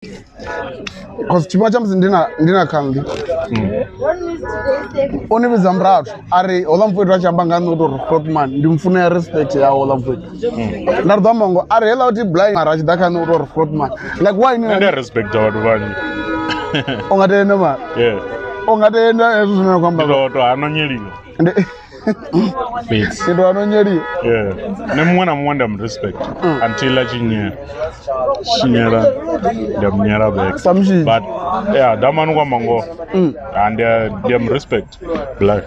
Cause tshifhinga tsha musi ndi na khanḓi o ni vhidza murathu a ri houḽa mufhethu a tshi amba nga nṋe u tou ri Grootman ndi mfuna ya respect yawe houḽa mufhethu. Nda ri ḓo amba ngoho a ri heiḽa uthi blind mara a tshi ḓa kha nṋe u tou ri Grootman, like why ni Nṋe ndi a respecta vhathu vhanzhi. U nga tenda mara Yeah. u nga tenda hezwo zwine na khou amba? Ndi to hano nyeliwa. Fhedzi. Ndi to hano nyeliwa. Yeah. Nṋe muṅwe na muṅwe nda mu respect until a tshi nyela. Tshinyela ndi a mu nyela back. Sa mushinyi. But yeah, damani kwa mango. Ah, ndi a mu respect. Black.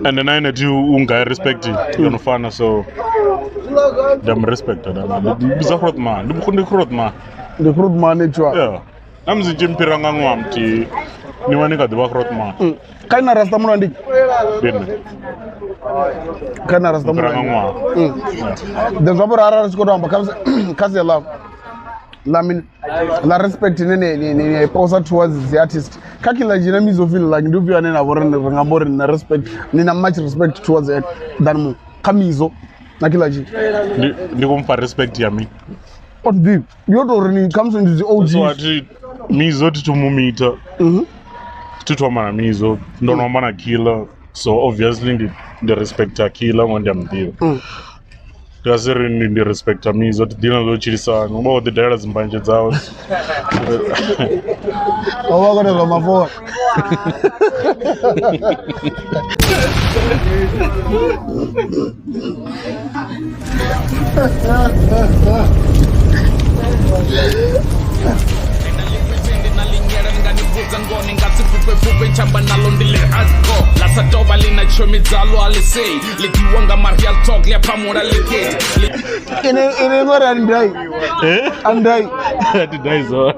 And na ene thi u nga respect yo no fana, so ndi a mu respect damani. Ndi vhidza Grootman. Ndi Grootman. Ndi Grootman actually. Yeah. Na musi tshi mphira nga ṅwaha muthihi ni vha ni kha ḓi vha Grootman. Kha na rasta mulwa ndi Ndi nṋe. Kha na rasta Mphira mulwa nga ṅwaha. Then zwa vhori arali ri tshi khou to amba kha sia ḽa mini, ḽa respect ine ni posa towards the artist, kha Killer G na Mizo feel like ndi ufhio ane na vhori ri nga amba uri ni na respect, ni na much respect towards it than mu kha Mizo na Killer G? Ndi khou mufha respect ya mini? What ḓivhi, ndi yo to uri ni khamusi ndi dzi OG. So athi Mizo thi thu mu meeta. Thi thu amba na Mizo, ndo no amba na Killer, so obviously ndi respecta Killer ngo ndi a muḓivha. Ndi nga si ri ndi respecta Mizo, thi ḓina zwo tshilisana u vha wo ḓi dalela dzimbanzhe dzawe. O vha kone zwa mafora. Na linyela ni nga ni vhudza ngoni nga si fhufhe tshamba nalo ndi le hardcore la sa tovha ḽi na tshomi dzalo a ḽi sei ḽi ḓiwa nga ma real talk ḽi a phamula ḽiketi. Ine ngori andai andai. Thi dai zo.